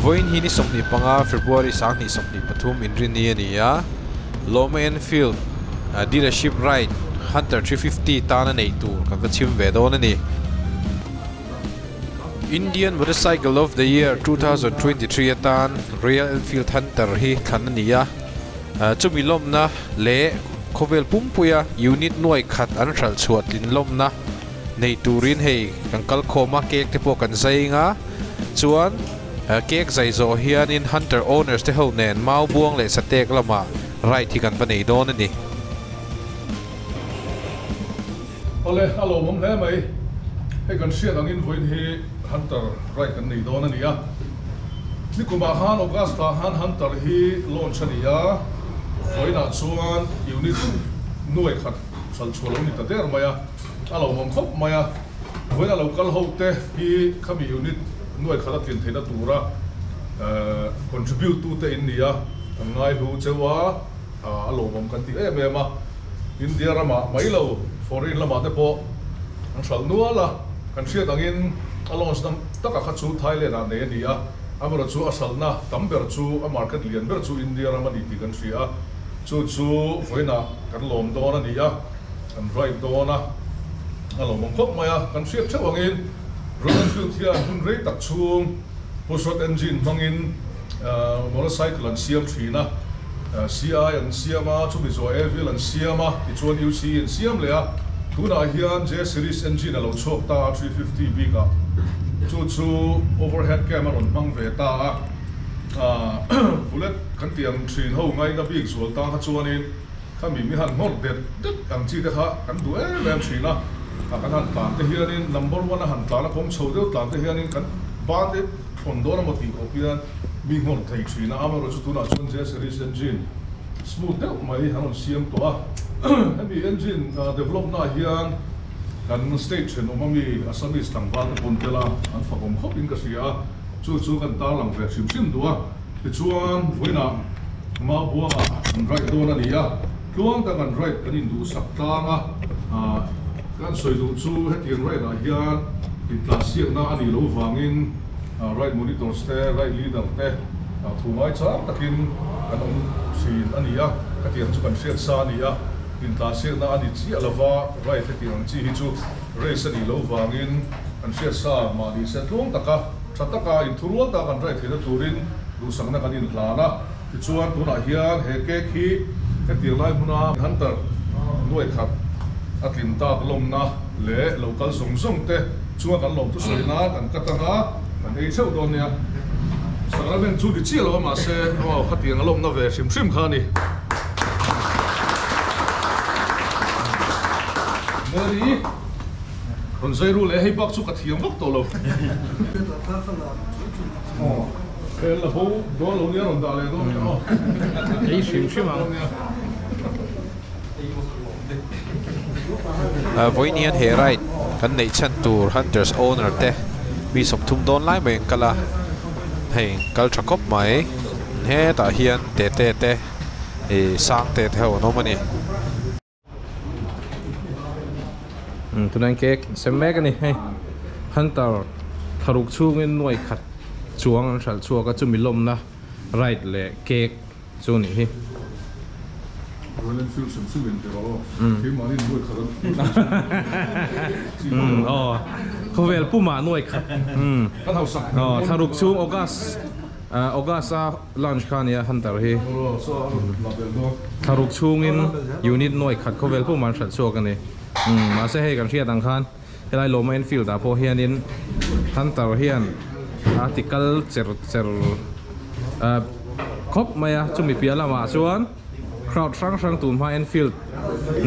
Vawiin hi ni 25 February 2023 inrinni a ni a, Lawma Enfield dealership ride Hunter 350 tana neih tur kan va chhim ve dawn a ni. Indian Motorcycle of the Year 2023 atan Royal Enfield Hunter hi thlan a ni a, chumi lawmna leh khawvel pumpuia unit nuai khat an hralh chhuah tlin lawmna nei turin hei kan kal khawm a, cake te pawh kan zai eng a, chuan cake zai zawh hianin Hunter owners te ho nen mau buang leh satek lamah ride hi kan va nei dawn a ni. Awle, a lawmawm hle mai. Hei kan hriat angin vawiin hi Hunter ride kan nei dawn a ni a. Nikumah khan August ah khan Hunter hi launch a ni a, vawiinah chuan unit nuai khat hralh chhuah lo ni ta der mai a, a lawmawm khawp mai a. Vawiina lo kal ho te hi khami unit nuai khat a tlin theihna tura contribute tu te in ni a, kan ngaihlu cheu a. A lawmawm kan ti em em a, India ramah mai lo foreign lamah te pawh an hralh nual a, kan hriat angin a launch na taka kha chu Thailand ah nei a ni a, amaherawh chu a hralhna tam ber chu a market lian ber chu India ram a ni tih kan hria a, chu chu vawiinah kan lawm dawn a ni a, kan ride dawn a, a lawmawm khawp mai a, kan hriat theuh angin Royal Enfield hian hun rei tak chhung pushrod engine hmangin Motorcycle an siam thin a, CI an siam a, chumi zawh Avil an siam a, tichuan UCE an siam leh a, tunah hian J series engine a lo chhuak ta a, 350 bikah chu chu overhead cam a rawn hmang ve ta a, bullet kan tih ang thin ho ngaina bik zual ta kha chuanin Khami mi han nghawr det det ang chi te kha kan duh em em thin a, a kan han tlan te hianin number one a han tlan a kawng chho deuh tlan te hianin kan ban te thawn dawn emaw tih khawp hian mi nghawr thei thin a, amaherawh chu tunah chuan J series engine smooth deuh mai an rawn siam tawh a, hemi engine develop na ah hian kan state thenawm ami Assamese tlangval te pawn tel a an fakawm khawp in ka hria a, chu chu kan tarlang ve hrim hrim duh a. Tichuan, vawiinah Maubuangah an ride dawn a ni a, tluang tak an ride kan induhsak tlang a, kan sawi duh chu hetiang ride ah hian intlansiakna a nih loh vangin ride monitors te, ride leader te thu ngaichang takin kan awm thin a ni a, hetiang chu kan hriat sa a ni a, intlansiakna a ni chiah lova ride hetiang ang chi hi chu race a nih loh vangin kan hriat sa mahni se tluang taka. Tha taka inthurual tak an raih theihna turin duhsakna kan inhlan a, tichuan tunah hian he cake hi hetiang lai hmuna Hunter nuai khat a tlin tak lawmna leh lo kal zawng zawng te chunga kan lawm thusawi nan an cut anga kan ei theuh dawn nia. Sacrament chu ni chiah lo a mahse aw khatiang a lawmna ve hrim hrim kha a ni. Mary. Rawn zai ru leh hei bak chu ka thiam vak tawh lo. Hei an la bo dawn lo nia rawn dah leh dawn nia aw. Ei hrim hrim ang. Vawiin hian he ride kan neih chhan tur Hunters owner te mi 30 dawn lai mai an kal a, hei kal tha khawp mai. Hetah hian Tete te ih Sangte te ho an awm a ni. Tunah cake sem mek a ni hei hunter tharuk chhungin nuai khat chuang an hralh chhuak a chumi lawmna ride leh cake chu a nih hi. Royal Enfield hrim hrim in tih rawh aw keimahni nuai khat an aw khawvel pumah nuai khat aw thlaruk chhung August August a Launch kha ania Hunter hi thlaruk chhungin unit nuai khat khawvel pum an hralh chhuak a ni. Mahse hei kan hriat ang khan helai Lawma Enfield ah pawh hianin Hunter hian a ti kal cher cher khawp mai a, chumi piah lamah chuan crowd hrang hrang tun hma Enfield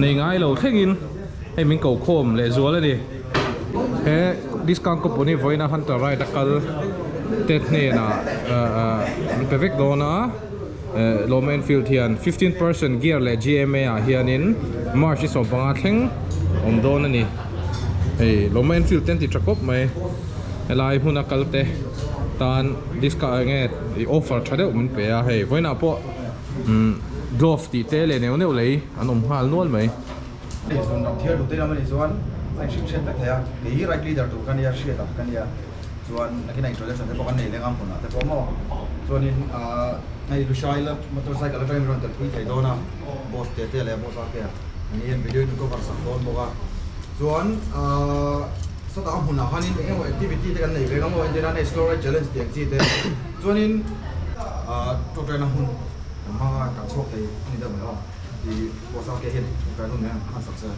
nei ngai lo thlengin hei min ko khawm leh zual a ni. He discount coupon hi vawiina Hunter ride a kal te hnenah an pe vek dawn a, Lawma Enfield hian 15% gear leh GMA ah hianin March ni 15 thleng awm dawn a ni. Hei Lawma Enfield te an ti tha khawp mai, helai hmuna kal te tan discount eng nge offer tha deuh min pe a, hei vawiinah pawh glove tih te leh neuh neuh lei an awm nghal nual mai. Hei zun ram thiar duh te lam a nih chuan a inhrim hriat vek thei a, kei hi right leader tur ka nia, hriat ang ka nia. Chuan nakinah introduction te pawh kan nei leng a hmunah te pawh maw. Chuanin ahh hei Lushai la motorcycle atangin min rawn telpui thei dawn a, boss te te leh boss a te a an ni hian video in cover sak dawn bawk a. Chuan ahh sawtah a hmunah khanin eng emaw activity te kan nei ve ang maw entirnan hei slow ride challenge tih ang chi te chuanin ahh tawngtaina hun kan hmang a kan chhuak thei a ni deuh mai aw tih boss a te hian tawngtaina hun mai han sak se.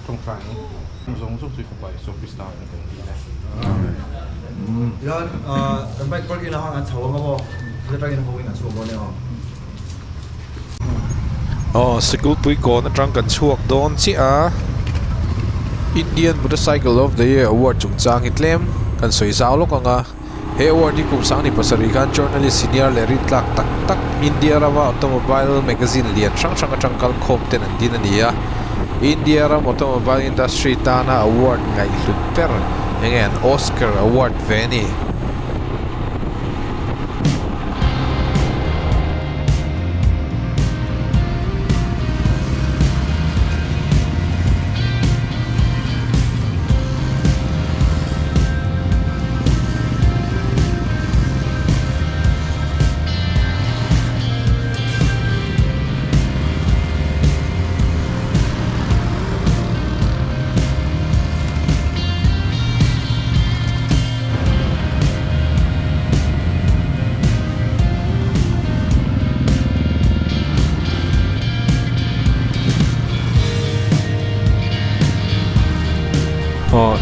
Tawngtai zawng zawng chu i fapa Isua Krista in kan ti e. Amen. Tichuan kan bike parking ah khan an chho ang a maw? Thil atangin ho in an chhuak dawn nia. Aw Sikulpui kawn atang kan chhuak dawn chiah a, Indian Motorcycle of the Year Award chungchang hi tlem kan sawi zau lawk ang a. He award hi kum sangni pasarih khan journalist senior leh rintlak tak tak India rama automobile magazine lian hrang hrang atang kal khawm ten an din a ni a. India ram automobile industry tana award ngaihhlut ber enge an Oscar award ve a ni.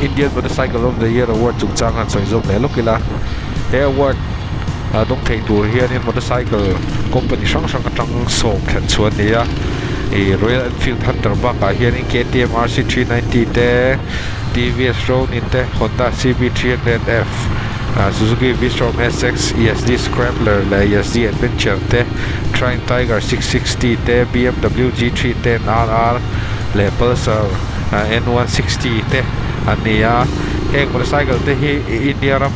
Indian Motorcycle of the Year Award chungchang han sawi zawm leh lawk ila he award ah dawng thei tur hianin motorcycle company hrang hrang atang sawm thlen chhuah a ni a ih Royal Enfield Hunter bakah hianin KTM R C 390 te TVS Ronin te Honda C B 300 F ah Suzuki V-Strom S X E S D Scrambler leh E S D Adventure te Triumph Tiger 660 te B M W G 310 R R leh Pulsar N 160 te an ni a heng motorcycle te hi India ram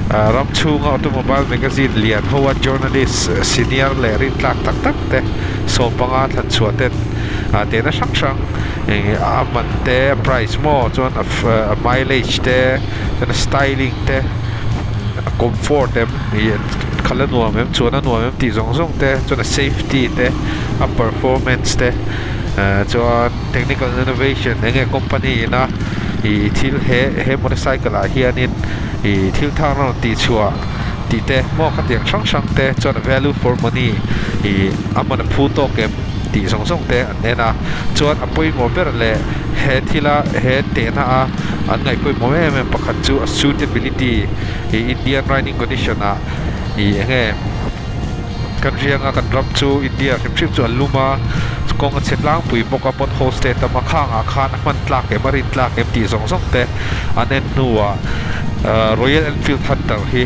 ram chhunga automobile magazine lian ho a journalist senior leh rintlak tak tak te sawmpanga thlan chhuah ten tehna hrang hrang a man te a price maw chuan a mileage te chuan a styling te a comfort em ih khalh a nuam em chuan a nuam em tih zawng zawng te chuan a safety te a performance te chuan technical innovation eng nge company ina ih thil he he motorcycle ah hianin ih thil thar a rawn tih chhuah tih te maw khatiang hrang hrang te chuan value for money ih a man a phu tawk em tih zawng zawng te an en a chuan a pawimawh ber leh he thila he tehna a an ngaih pawimawh em em pakhat chu a suitability ih Indian riding condition ah ih eng nge kan rianga kan ram chu India hrim hrim chu a lum a kawng a chhe tlangpui bawk a pothole te tam a khangah khan a hman tlak em a rin tlak em tih zawng zawng te an en hnuah ahh Royal Enfield Hunter hi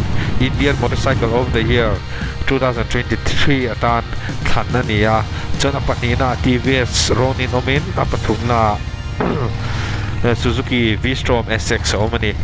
Indian Motorcycle of the Year 2023 atan thlan a ni a chuan a pahnihna ah TVS Ronin awmin a pathumna ah Suzuki V-Strom S_X a awm a ni.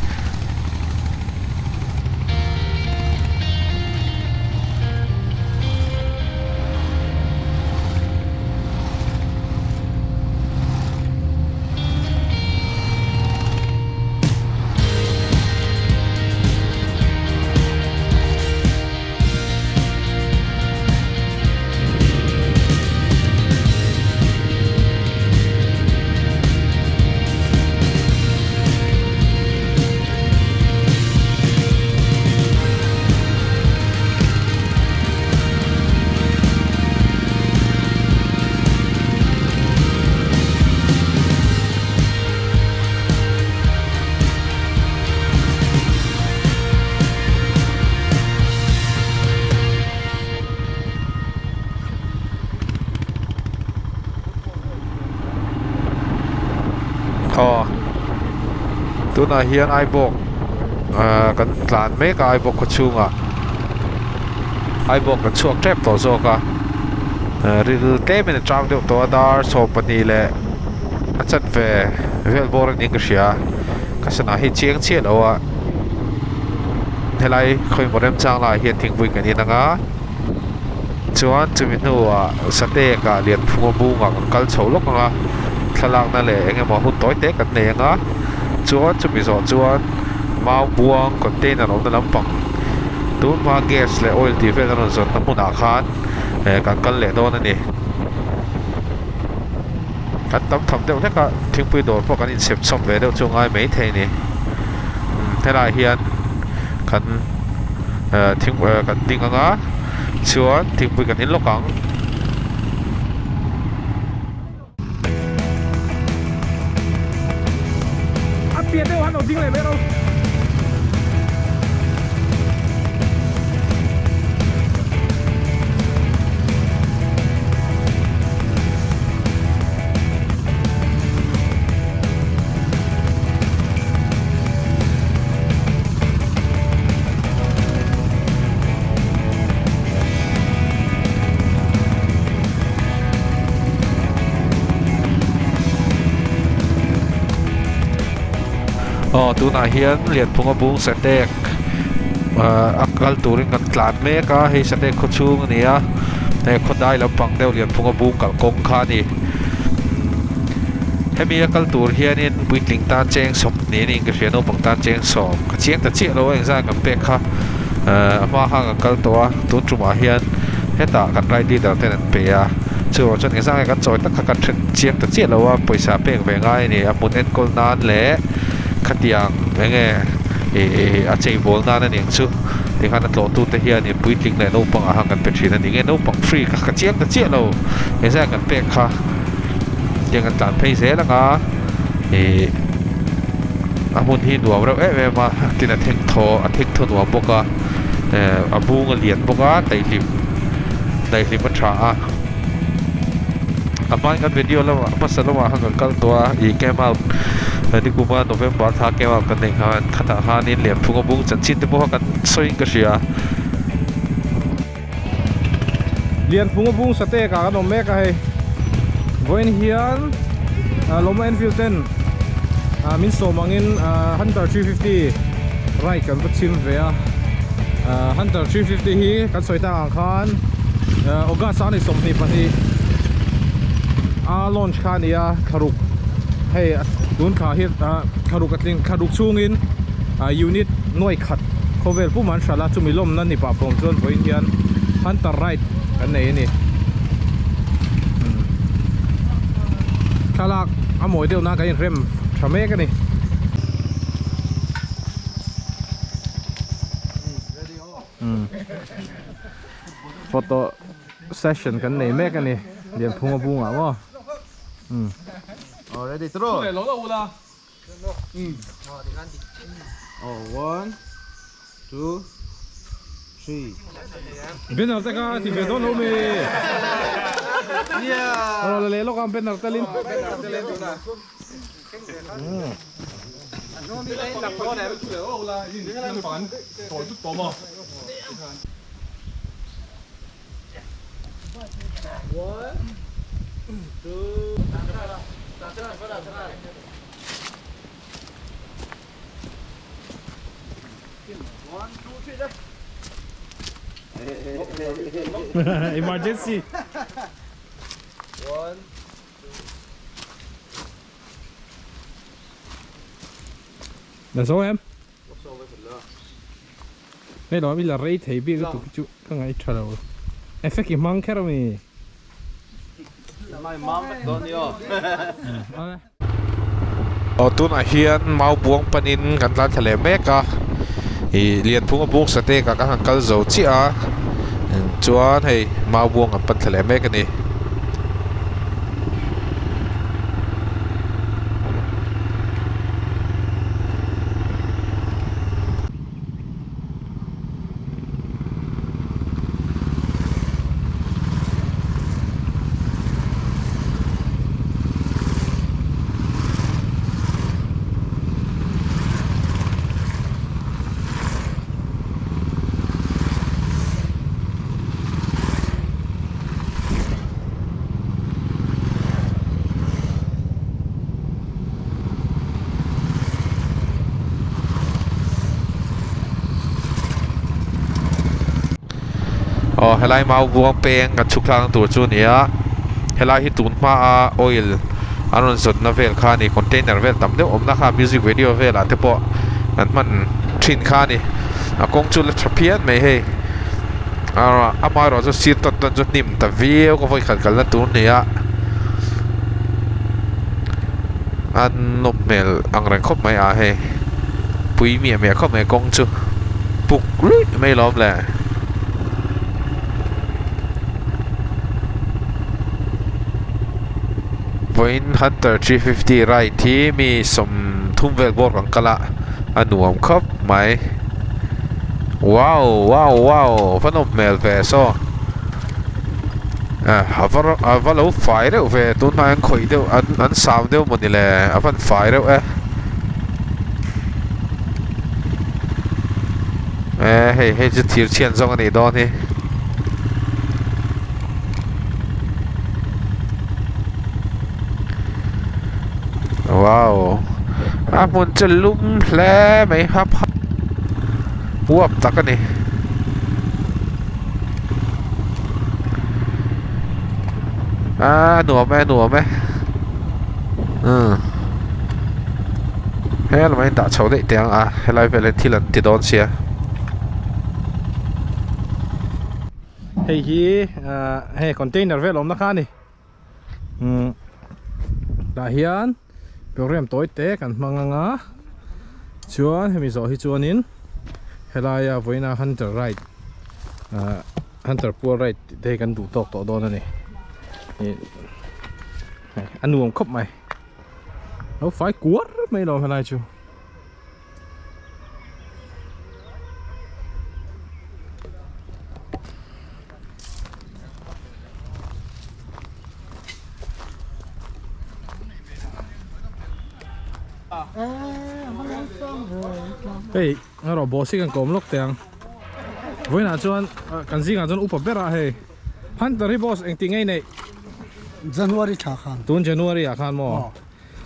Aw tunah hian Aibawk ah kan tlan mek a Aibawk khaw chhungah Aibawk kan chhuak tep tawh zawk a ril tlemin a chang deuh tawh a dar 12 leh a chanve vel bawr a niin ka hria ka sana hi chiang chiah lo a helai khawimaw remchang laiah hian thingpui kan in ang a. Chuan chumi hnuah Satek ah Lianphunga bungah kan kal chho lawk ang a, thlalakna leh eng emaw hun tawi te kan nei ang a, chuan chumi zawh chuan Mau buang container awmna lampang tun hma gas leh oil tih vel a rawn zawnna hmunah khan eh kan kal leh dawn a ni. Kan tam tham deuh hlek a, thingpui dawr pawh kan insem chhawm ve deuh chu a ngai mai thei a ni. Umm helaiah hian kan eh thing eh kan ding ang a, chuan thingpui kan in lawk ang. A pian deuh han lo ding leh mai ro. Aw tunah hian Lianphunga bung satek ah a kal turin kan tlan mek a hei satek khaw chhung a ni a hei khaw dai lampang deuh Lianphunga bung kalkawng kha a ni hemi a kal tur hianin puitling tan cheng sawm ni niin ka hria naupang tan cheng sawm ka chiang ta chiah lo a engzah kan pek kha ah a hma khan kan kal tawh a tun tumah hian hetah kan ride leader ten an pe a chuvang chuan engzah nge kan chawi tak kha kan then chiang ta chiah lo a pawisa pek ve ngai a ni a hmun enkawl nan leh khatiang eng nge ih a chei bawl nan a ni ang chu tikhan a tlawh tute hianin puitling leh naupang ah khan kan pe thin a ni nge naupang free kha ka chiang ta chiah lo engzah nge kan pek kha tiang kan tlan phei zel ang a ih a hmun hi nuam reuh em em a tin a theng thaw a theng thaw nuam bawk a eh a bung a lian bawk a daihlim daihlim a tha a a hmain kan video lamah hmasa lamah khan kan kal tawh a ih camp out nikuma November thla camp out kan neih khan khatah khanin Lianphunga bung chanchin te pawh kha kan sawiin ka hria. Lianphunga bung satek ah kan awm mek a hei vawiin hian Lawma Enfield ten min sawm angin Hunter 350 ride kan va chhim ve a Hunter 350 hi kan sawi tak ang khan August a ni 22 a launch kha a ni a thlaruk hei tun thla hi thlaruk a tling thlaruk chhungin unit nuai khat khawvel pum an hralh a chumi lawmna ni pah pawm chuan vawiin hian hunter ride kan nei a ni thlalak a mawi deuh nan kan inrem tha mek a ni. Photo session kan nei mek a ni Lianphunga bungah maw. Oh, one, two, three. Banner te kha ti ve dawn lo mi. Yeah. Ro le lok ang banner telin. Emergency. One. Là số em. Đây đó là rei thei bik lutuk chu ka ngai tha lo. Effect i hmang kher ami. My mom don yo. Aw tunah hian mau buang panin kan tlan thla leh mek a ih Lianphunga bung satek ah kan han kal zo chiah a chuan hei mau buang kan pan thla leh mek a ni. Aw helai mau buang peng kan chhuk thlak na tur chu a ni a helai hi tun hma a oil an rawn zawtna vel kha a ni container vel tam deuh awmna kha music video velah te pawh An hman thin kha a ni. A kawng chu la tha phian mai hei. Aaa amaherawh chu sir tawn tawn chu hnim ta viau ka vawikhat kalna tur a ni a. A nawm hmel ang reng khawp mai a hei. Pui miah miah khawp mai kawng chu puk luih mai lawm le. Vawiin Hunter 350 ride hi mi sawmthum vel bawr kan kal a a nuam khawp mai wow wow wow va nawm hmel ve saw eh a va a va lo fai reuh ve tun hnai an khawih deuh an an sam deuh mawni le a van fai reuh e eh hei hei chu thir chhian zawng a nih dawn hi. Wow a hmun chu lum hle mai hap hap uap tak a ni. A nuam e nuam e umm he lamah hian dah chho daih teh ang a helai vel hian thil an ti dawn sia. Hei hi ah hei container vel awmna kha a ni umm tah hian program tawi te kan hmang ang a chuan hemi zawh hi chuanin helaia vawiina hunter ride ah hunter pual ride tih te hi kan duh tawk tawh dawn a ni ih hei a nuam khawp mai lo fai kuar mai lo helai chu. Hei a rawh bawh si kan kawm lawk teh ang vawiinah chuan kan zingah chuan upa ber a hei hunter hi boss engtih ngei neih January tha khan tun January ah khan maw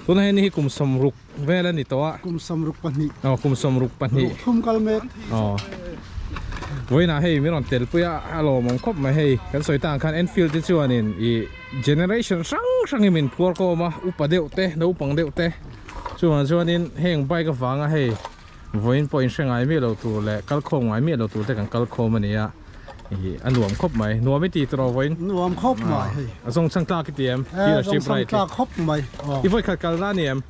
tunah hian hi kum sawmruk Vel a ni tawh a. Kum 22. Aw kum 62. Ruk thum kal mek. Aw. Vawiinah hei min rawn tel pui a, a lawmawm khawp mai hei. Kan sawi tang khan Enfield te chuanin ih generation hrang hrangin min phuar khawm a, upa deuh te, naupang deuh te. Chuvang chuanin heng bike avanga hei vawiin pawh inhre ngai miah lo tur leh kal khawm ngai miah lo tur te kan kal khawm a ni a. Ih a nuam khawp mai. Nuam i ti tawh vawiin? Nuam khawp mai hei. A zawngchhang tlak i ti em? Eh zawngchhang tlak khawp mai. I vawikhat kalna a ni em?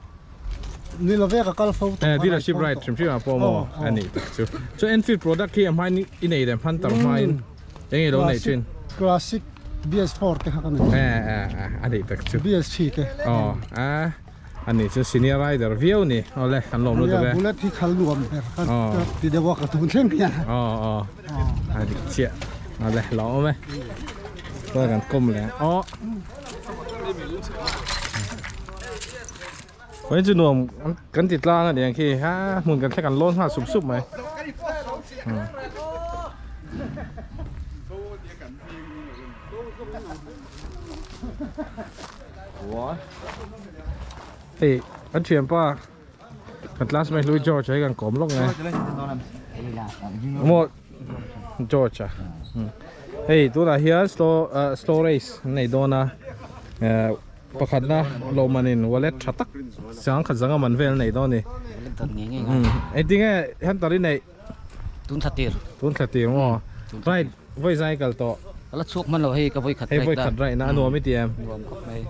Ni lo ve ka kal fo tawh. Eh dealership ride hrim hrim ah pawh maw a nih tak chu. Chuan Enfield product hi a hmain i nei lem Hunter hmain eng nge lo neih thin? Classic BS4 te kha ka nei. Eh eh a nih tak chu. BS3 te. Aw a a nih chu senior rider viau ni. Awle kan lawm lutuk e. Bullet hi khal nuam ber ka ti deuh a ka tun thleng hian. Aw aw a dik chiah. Awle lawm awm e. Chuan kan kawm leh ang. Aw. Vawiin chu nuam kan ti tlang a ni ang khi ha hmun kan thleng kan lawn nghal sup sup mai. Hei kan thianpa kan classmate hlui George a hi kan kawm lawk nge. Maw George a hei tunah hian slow slow race an nei dawn a pakhatna lawhmanin wallet tha tak sangkhat zanga man vel a nei dawn a ni engtinge hunter i neih tun thla tir tun thla tir maw right vawi zai kal tawh ka la chhuak hman lo hei ka vawi khat hei vawi khat right na a nuam i ti em nuam khawp mai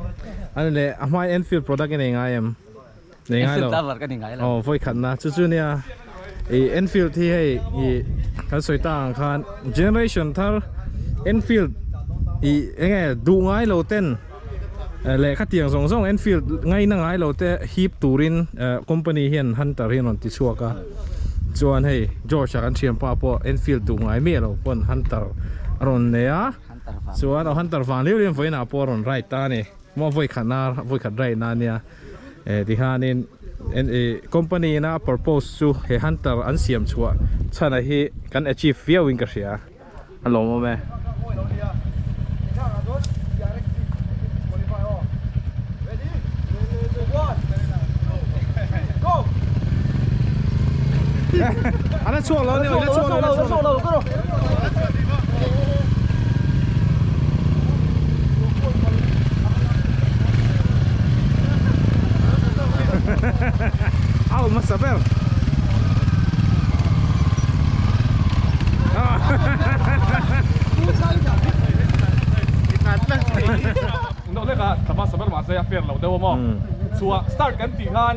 ani leh a hmain Enfield product i nei ngai em Nei ngai lo. Enfield cover ka ni ngai lo. Aw vawi khat na chu chu nia i Enfield hi hei i kan sawi ta ang khan generation thar Enfield i enge duh ngai lo ten leh khatiang zawng zawng Enfield ngaina ngai lo te hip turin company hian Hunter hi an rawn ti chhuak a chuan hei George a kan thianpa pawh Enfield duh ngai miah lo pawn Hunter a rawn nei a chuan aw Hunter vang liau liau in vawiinah pawh a rawn ride ta a ni maw vawi khatna vawi khat ride na ania. Eh tihianin eh company ina a purpose chu he hunter an siam chhuah chhan a hi kan achieve viau in ka hria a lawmawm e. A la chhuak lo a ni la chhuak lo la chhuak lo. Au hmasa ber. Tla hmasa ber mahse a fair lo deuh a maw? Chhuah start kan tih khan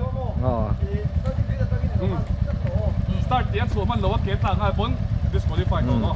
start tih a chhuah hman lo a ke tlak nghal pawn disqualify tawh maw?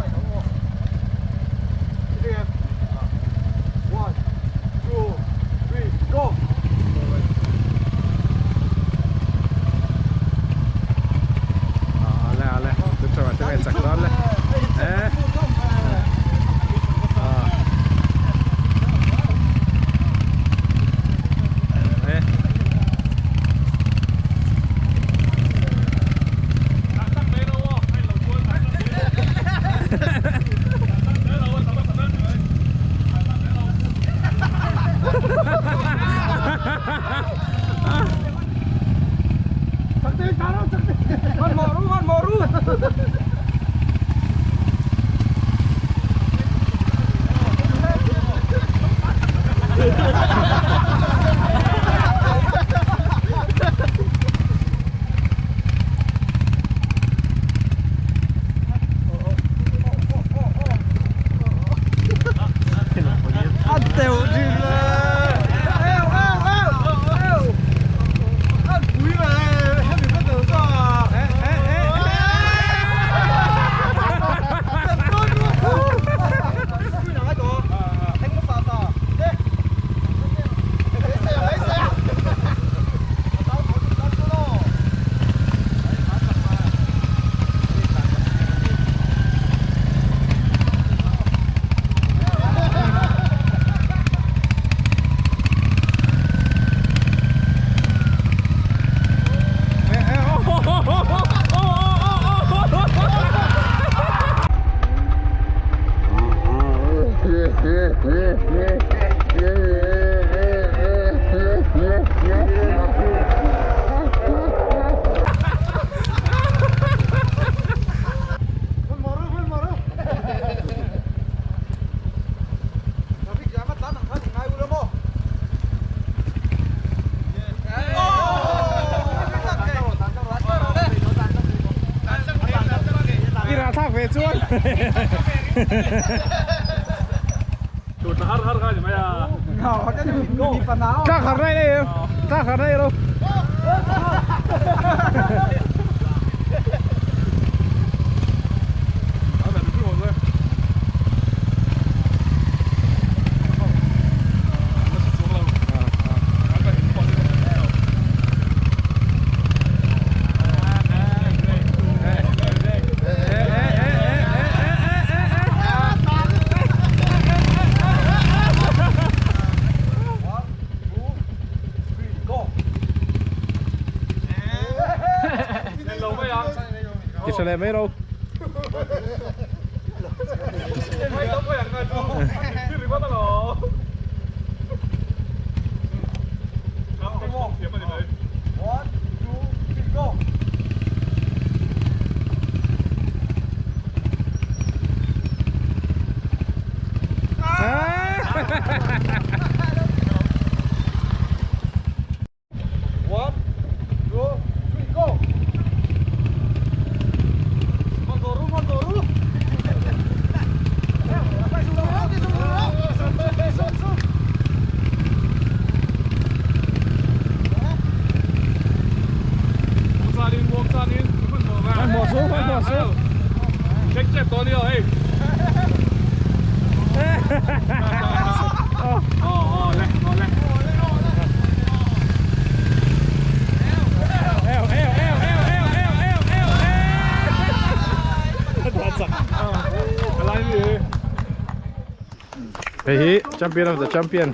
Hei hi champion of the champion.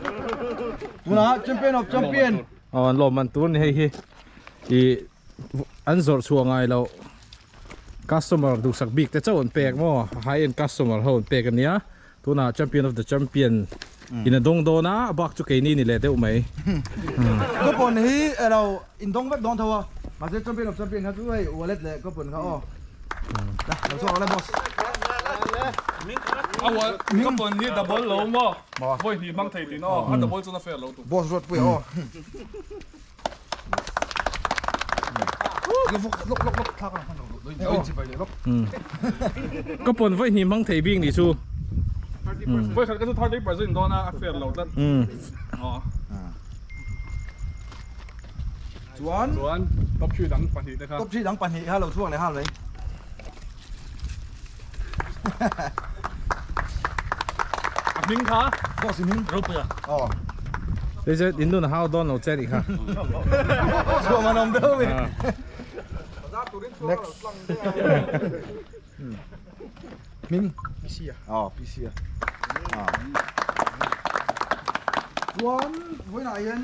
Tuna champion of champion. Aw an lawm man tur ni hei hi. I an zawrh chhuah ngai lo customer duhsak bik te chauh an pek maw high end customer ho an pek ania tunah champion of the champion in a dawng dawn a a bak chu keini ni leh deuh mai. Coupon hi elo in dawng vek dawn tho a mahse champion of champion kha chu hei wallet leh coupon kha aw la lo chhuak rawh le boss. A coupon hi double lo maw vawi hnih hmang thei tih na aw a double chuan a fair lo tur. Boss ruat pui aw. Ka pawn vawi hnih hmang thei bik nih chu. Vawi khat ka chu 30% dawn a, a fair lo tlat. Chuan Chuan top 3 dang pahnih te kha. Top 3 dang pahnih kha lo chhuak leh nghal mai. A hming kha? Boss i hming. Ropuia. Aw. Hei chu in nun a hau dawn lo che anih kha. Chhuah man awm deuh mi. Next. Hming? PC a. Aw PC a. Chuan vawiinah hian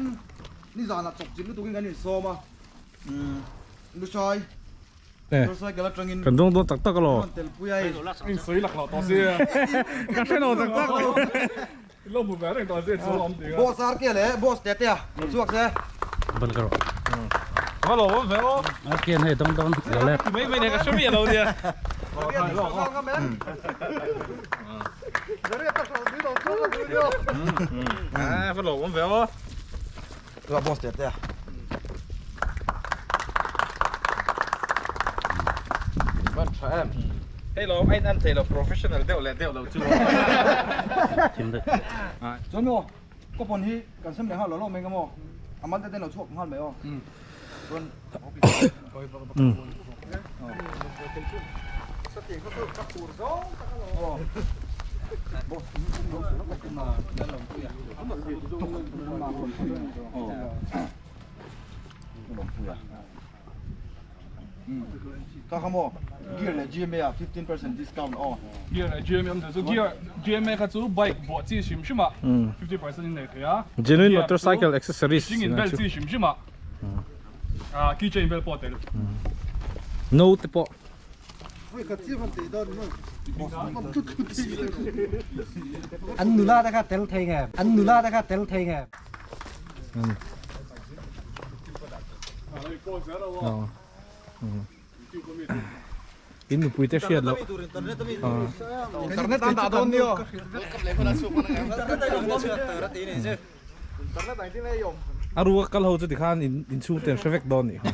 nizanah chawpchilh lutukin kan insawm a. Lushai motorcycle atangin Kan dawng dawn tak tak alaw. rawn telpui a hei. In sawi lak loh tawh sia. Ka hre lo tak tak. In lo hmu ve reng tawh sia chu awm tih kha. Boss RK leh Boss Tete a lo chhuak se. Ban ka rawh. Va lo awm ve aw. RK an hei dawng dawn lo le. Ti mai mai nen ka hre miah lo nia. Va lo awm ve aw. Tua boss tete a. Van tha em. Hei lo ain an thei lo professional deuh leh deuh lo chu. Thim daih. Chuan maw coupon hi kan sem leh nghal lo lo mai nga maw a mal te ten lo chhuak nghal mai aw. Chuan Kha kha maw gear leh GMA ah 15% discount aw. Gear leh GMA awm thei chu gear GMA kha chu bike buah chi hrim hrim ah 50% in nei thei a. Genuine motorcycle accessories. Mihring in bel chi hrim hrim ah. Ah keychain vel pawh a tel. No te pawh. An nula te kha tel thei nge an nula te kha tel thei nge. In nupui te hriat loh. Internet an dah dawn nio. A ruka kal ho chu tikhan in chhungte an hre vek dawn nih kha.